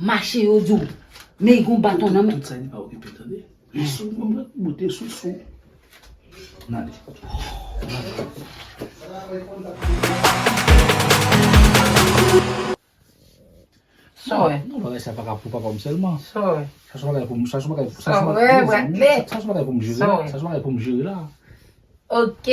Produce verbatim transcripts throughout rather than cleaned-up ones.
mache yo di w, men li gon baton nan men. Tout sa li pa okipe, tande. Li sou mwen, mwen, bote sou, sou. N ale. Sa w wè? Non, bagay sa pa ka pou papa m sèlman. Sa w wè? Sa se bagay pou m, sa se bagay, sa se bagay pou mezanmi. Sa se bagay pou m jere la. Sa se bagay pou m jere la. Ok.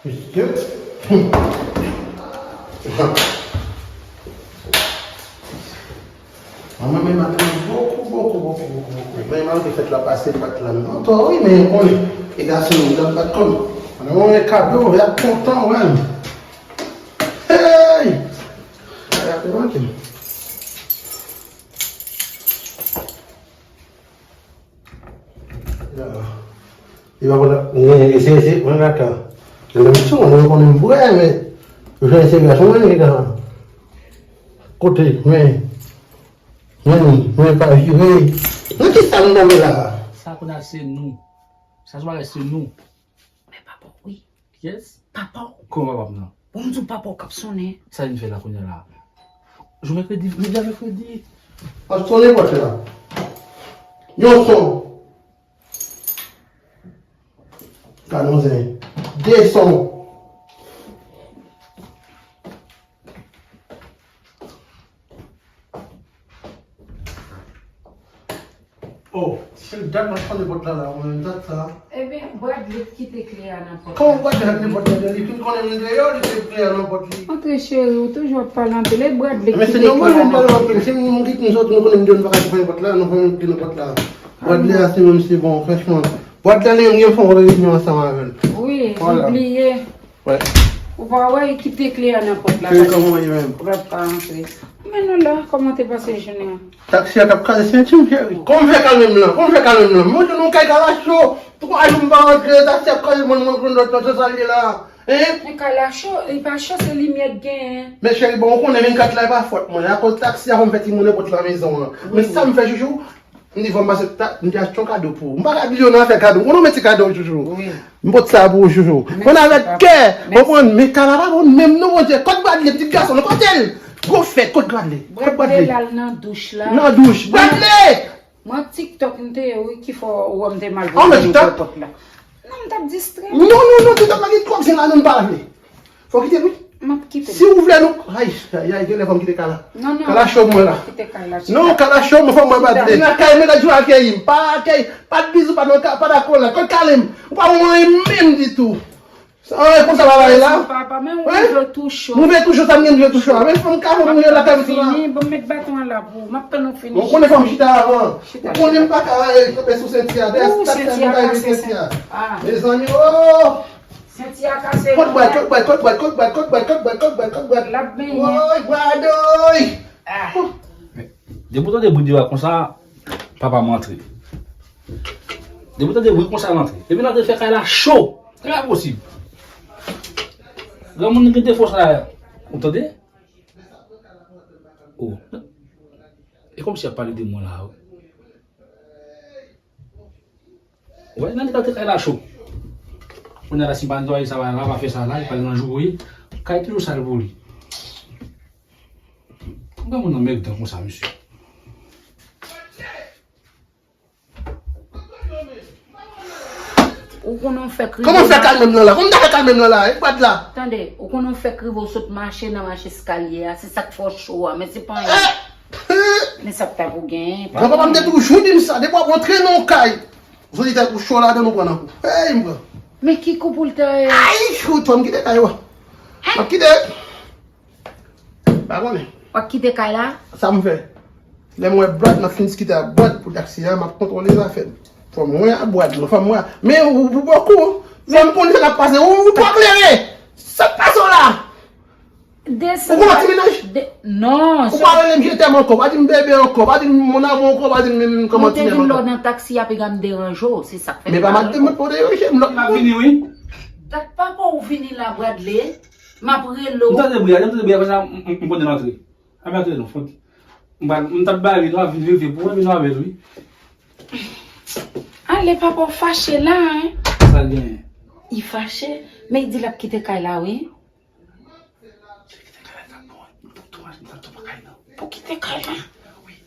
Mesye. Manman men m ap pran bokou, bokou, bokou, bokou, bokou. Men malgre fèt la pase, m pa t la nan tò, wi, men konnen, e gason m, m pa t konn. Pandan mwen wè kado, y ap kontan, wè. Hey! Bagay ap manke m. Li pa konn ap, men, se, se, mwen gata. Nan misyon, mwen konnen m bwè, men, yo fè se gason, mwen, ki ta. Kote, men, men, men, pa vire. Nan ki sa m tonbe la? Sa konn ap se nou. Sa se bagay se nou. Men papa w, wi. Kiyès? Papa w. Kòman papa m nan? Bon, m di w papa w k ap sonnen. Sa vin fè la kounye a la? Jou mèkredi, mèkredi a mèkredi. Ap sonnen pòt la. Yon son. Ka nou zen. De son. Oh, se dat m ap tande pòt la la, mwen, dat sa. Ebyen, Bradley kite kle a nan pòt la. Kòman Bradley kite pòt la? Li fin konnen m deyò, li kite kle a nan pòt li. Antre cheri, ou toujou ap pale anpil. E Bradley kite kle a nan pòt la. Men se nòmal pou m pale anpil. Si m kite nou sot, nou konnen m di nou pa ka fè pòt la, nou fè m kite nan pòt la. Bradley a se menm se bon, franchman. Bradley li menm gen fon reyinyon ansanm avè l. Wi, li bliye. Ou pa wè, li kite kle a nan pòt la. Kòman ye menm? Bradley pa antre. Men nou la, kòman te pase jounen an? Taksi a t ap kraze senti m, cheri. Kòman m fè kalme m lan? Kòman m fè kalme m lan? Mwen, nou kay Kalacho. Twa jou m pa rantre, taksi ap kraze, mwen, mwen konn lòt, lòt, sa l ye la. Hein? Men Kalacho, li pa cho, se limyè k genyen. Men cheri, bon, ou konnen vennkat la, e pa fòt mwen. Akoz taksi a fè m fè timoun nenpòt la mezon an. Men sa m fè, chouchou, m di fò m pase ta, m te achte yon kado pou ou. M pa ka bliye w nan afè kado. M konn ou mete kado, chouchou. M pot sa pou ou, chouchou. Konn avèk kè, konprann, men kala pa bon menm non, Bondye. Kot Bradley, pitit gason, kote l? Gwo fèt, kot Bradley? Kot Bradley? Bradley la nan douch la. Nan douch. Bradley! Mwen TikTok m te ye wi ki fè w wè m te mal pou m ouvè pòt la. Non, m t ap distrè m. Non, non, non, TikTok la gen twòp zen la, non, m pa vle. Fò w kite l wi. M ap kite l. Si w vle nou, ay, ay, ay, genlè fò m kite kay la. Non, non. Kay la cho mwen la. Kite kay la. Non, kay la cho mwen, fò mwen bat li. Nan kay mwen, gad jan akeyi m. Pa akeyi, pa t bizou, pa t nan ka, pa t akolan, pa t kalem. Ou pa ban mwen anyen menm ditou. Sa, e konsa bagay la. Papa, men ou vle tou cho. Mwen vle tou cho, sa m gen vle tou cho. Men fò m ka mwen lakay mwen la. Fini, bon, met baton an la pou ou. M ap tann ou fini. Bon, konnen fò m chita avan. Ou konnen m pa ka, e, kanpe sou senti a. Ou senti a kase senti a. Mezanmi, oh! Senti a kase. Kot bwad, kot bwad, kot bwad, kot bwad, kot bwad, kot bwad, kot bwad, kot bwad. L ap benyen. Woy, bwad, woy! Ah. Men, depi w tande bri deyò a konsa, papa m antre. Depi w tande bri konsa, l antre. Epi l antre fè kay la cho. Kòman posib? Granmoun gen defo sa. Ou tande? Oh. E kòmsi y ap pale de mwen la, wi. Wè, nan li tante kay la cho. Kounye a la, si m pa netwaye sa la, pa fè sa la, li pral nan jou wi. Kay toujou sal pou li. Granmoun nan mèg tan konsa, mesye. Ou konnen w fèk rive. Kòman fè kalme m nan la? Kòman ta fè kalme m nan la? E bwad la? Tande, ou konnen w fèk rive, w sot mache nan mach eskalye a, se sa k fè w cho a, men se pa anyen. Men sa k ta pou genyen, pa anyen. Granpapa m te toujou di m sa, depi w ap antre nan yon kay, zoli tèt ou cho ladan, nou pran nan kou. Hey, m pran. Men ki kou pou l ta ye? Ay, cho, twa m kite kay ou a. M ap kite. Pa konnen. W ap kite kay la? Sa m fè. Lè m wè bwad, m ap fin diskite ak bwad pou taksi a, m ap kontwole zafè m. Fò m wè a bwad, mwen, fò m wè a. Men ou, ou, ou bòkou, fò m konnen sa k ap pase. Ou, ou twò klere. Sa k pase w la? Desann. Ou konn ti menaj? Non. Ou pa rele m je t'aime ankò, pa di m bebe ankò, pa di m mon amour ankò, pa di m menm kòman ti menaj ankò. Mwen te di m lè w nan taksi a, piga m deranje w, se sa k fè m pa rele w. Men pa m ap di m pou deranje m, lòt moun. M ap vini, wi. Dat papa w vini la, Bradley. M ap rele w. M tande bri a, m tande bri a, konsa m, m, m konnen l antre. A m antre non, fon. M pa, m t ap bare nou a vin rive pou wè, men nou avè l, wi. Ale, papa, w fache la, en. Sa l genyen? Li fache, men li di l ap kite kay la, wi. Li kite kay la, li t ap bon. M t ap tou, m t ap tou pa kay, non. Pou kite kay la? Wi.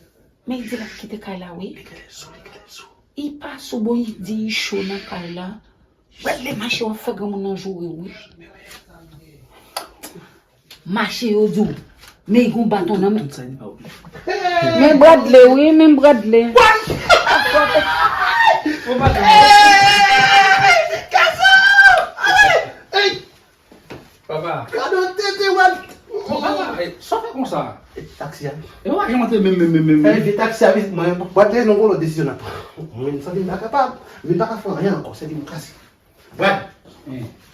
Men li di l ap kite kay la, wi. Li genlè sou, li genlè sou. Li pa sou, bon, li di li cho nan kay la. Wè, lè mache w ap fè granmoun nan joure, wi. Mache yo di w, men li gon baton nan men. Tout sa li pa oblije. Men Bradley, wi, men Bradley. Papa. Gade yon tete, wè. Bon, papa, eh, sa w fè konsa? Taksi a. E w pa janm antre menm, menm, menm, menm. Fè vye taksi a vizit mwen. Bradley, nou gon lòt desizyon n ap pran. Mwen, m santi m pa kapab. M pa ka fè anyen ankò. Sèvi m kase. Brad,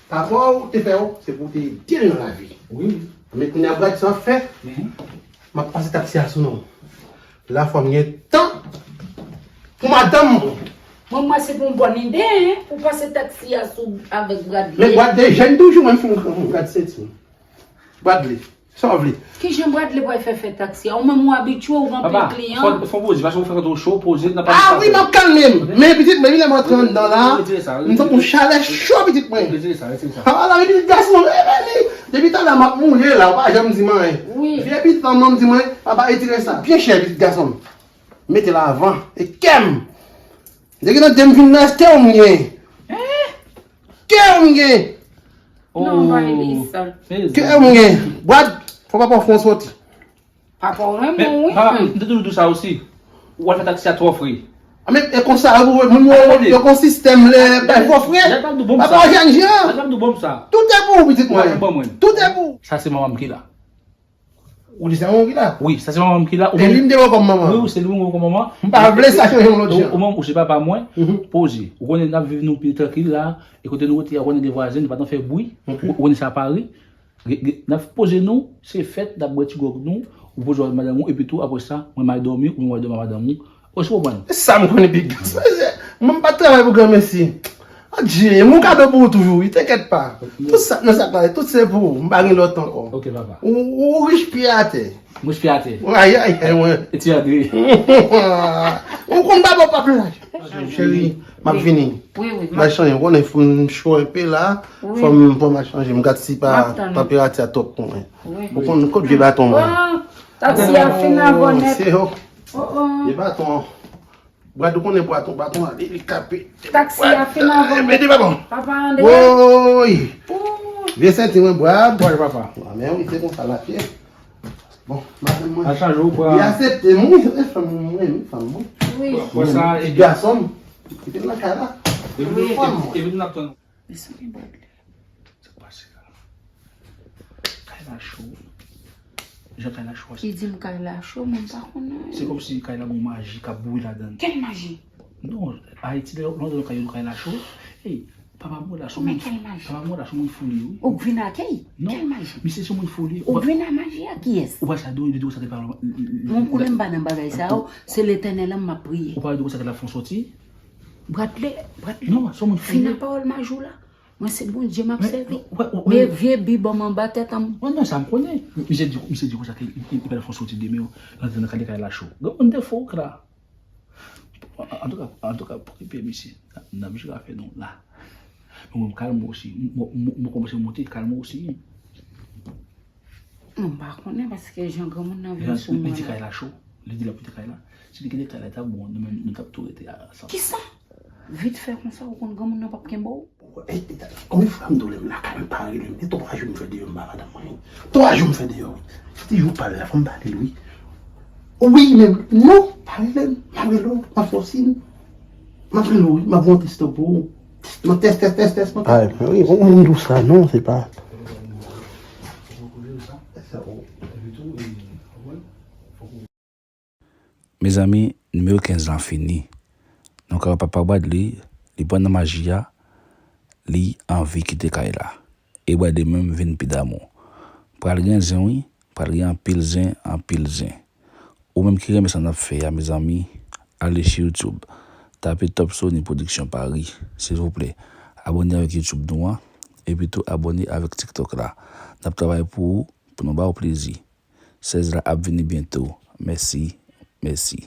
papa w te fè w, se pou w te ede l nan lavi. Wi. Men kounye a, Brad, sa w ap fè? M ap pase taksi a sou non w. La fwa m gen tan pou madanm mwen. Mwen, mwen, se pou yon bòn ide, en, pou pase taksi a sou avèk Bradley. Men Bradley jèn toujou, mwen, fè yon granmoun, gad senti m. Bradley. Sa w vle? Kijan Bradley pral fè fè taksi a? Ou menm ou abitye, ou ranpli kliyan. Papa, fò, fò poze, paske ou fè kont ou cho, poze, n ap pale. Ah wi, m ap kalme m. Men pitit mwen, lè m antre anndan la, m santi yon chalè cho, pitit mwen. Retire sa, retire sa. Ah, la, men pitit gason, eh, men li, depi talè m ap mouye la, ou pa janm di m anyen. Wi. Vye pitit fanm nan di mwen, papa, retire sa. Byen chè, pitit gason m. Mete l avan. E kè m. Depi nan de m vin nan, èske w m gen? Kè w m gen? Non, pa rele sa. Kè w m gen? Brad, fò papa w fè w soti. Papa w renmen w, wi. Papa, m te toujou di w sa osi. Ou al fè taksi a twò fre. A, men, e konsa, moun yo, yo gon sistèm lè, bay twò fre. Papa w jèn jan. Tout e pou ou, pitit mwen. Tout e pou ou. Sa se manman m ki la. Ou di se manman m ki la? Wi, sa se manman m ki la. E li m te wè kòm manman? Wi, wi, se li m wè kòm manman. M pa vle sa chanje yon lòt jan. Ou, ou manman, ou se papa mwen, poze. Ou konnen n ap viv nou pi trankil la, e kote nou rete a, ou konnen gen vwazen, nou pa t ann fè bri. Ou, ou konnen sa Pari. N ap poze nou, se fèt, n ap bwè ti gwòg nou, ou poze w ak madanm ou, epi tou, apre sa, mwen m al dòmi, ou menm w al dòmi ak madanm ou. Ou konprann? E sa m konnen, big boss. Mwen m pa t travay pou granmesi. Adje, m gon kado pou ou toujou, wi, t'inquiète pas. Tout sa nan sak la, tout se pou ou, m pa gen lòt ankò. Ok, papa. Ou, ou rich pye atè. M rich pye atè. Ay, ay, ay, mwen. E ti Andre. Ou konn baba w pa plen laj. Cheri, m ap vini. Wi, wi, m ap chanje, ou konnen fò m cho enpe la. Wi. Fò m, fò m al chanje, m gad si pa, tanperati a twòp pou mwen. Wi. Ou konn kot vye baton mwen. Taksi a fin avè w nèt. Se yo. Oh, oh. Vye baton. Brad, ou konnen baton, baton an, li, li kape. Taksi a fin avè w nèt. Mete baton. Papa Andre. Woy. Vye senti mwen, Brad. Woy, papa. A, men wi, se konsa l ap ye. Bon, madanm mwen. Al chanje w, Brad. Li aksepte m, wi, se fanm mwen, wi, fanm mwen. Wi. Ti gason m. Kite l nan kay la. Epi nou ap tann. Mesye, Bradley. Sa k pase la? Kay la cho. Jan kay la cho a. Ki di m kay la cho, mwen m pa konnen. Se kòmsi kay la gon maji k ap bouyi ladan l. Kèl maji? Non, Ayiti, lè, lè w antre nan kay yo, kay la cho. Ey, papa mwen la, se yon moun, papa mwen la, se yon moun fou li ye, wi. Ou k vin ak kèy? Non. Kèl maji? Misye se yon moun fou li ye. Ou k vin ak maji a kiyès? Ou pa sa dwe, dwe sa te pale. Mwen konnen m pa nan bagay sa yo, se Letènèl la m ap priye. Ou pa dwe sa te la fon soti. Bradley, Bradley. Non, se yon moun fou li ye. Fin ak pawòl maji w la. Mwen se Bondye m ap sèvi. Men vye bib an m anba tèt an m. Mwen non, sa m konnen. Misye di, misye di konsa ke li, li, li pral fè yon soti demen, rantre nan kay, kay la cho. Granmoun defo w la. Antouka, antouka, pokipe misye. N ap jere afè nou la. Men mwen m kalme osi. M, m, m, m kòmanse monte, kalme osi. Mwen pa konnen paske jan granmoun nan vin sou mwen la. Li di kay la cho. Li di l ap kite kay la. Si li kite kay la, li t ap bon, nou menm, nou t ap tou rete ansanm. Kisa? Vit fè konsa, ou konn granmoun nan p ap kenbe w? Konbyen fwa m di w lè m lakay mwen pa rele m? E twa jou m fè deyò m pa madanm mwen. Twa jou m fè deyò, wi. Ti jou pale la, fò m pale l, wi. Wi, men non, pa rele m. M ap rele w, m ap fè w siy. M ap rele w, wi, m ap voye yon tèks pou ou. Mwen tès, tès, tès, tès, mwen tès. Ay, men wi, yon moun di w sa, non, se pa. Mezanmi, nimewo kenz lan fini. Donk, papa Bradley, li pran nan maji a, li anvi kite kay la. E Bradley menm vin pi damou. Pral gen zen, wi, pral gen anpil zen, anpil zen. Ou menm ki renmen sa n ap fè a, mezanmi, ale sou YouTube, tape Top Sony Production Paris, silvouplè. Abòne avèk YouTube nou an, epi tou abòne avèk TikTok la. N ap travay pou ou, pou nou ba w plezi. Sèz la ap vini byento. Mèsi, mèsi.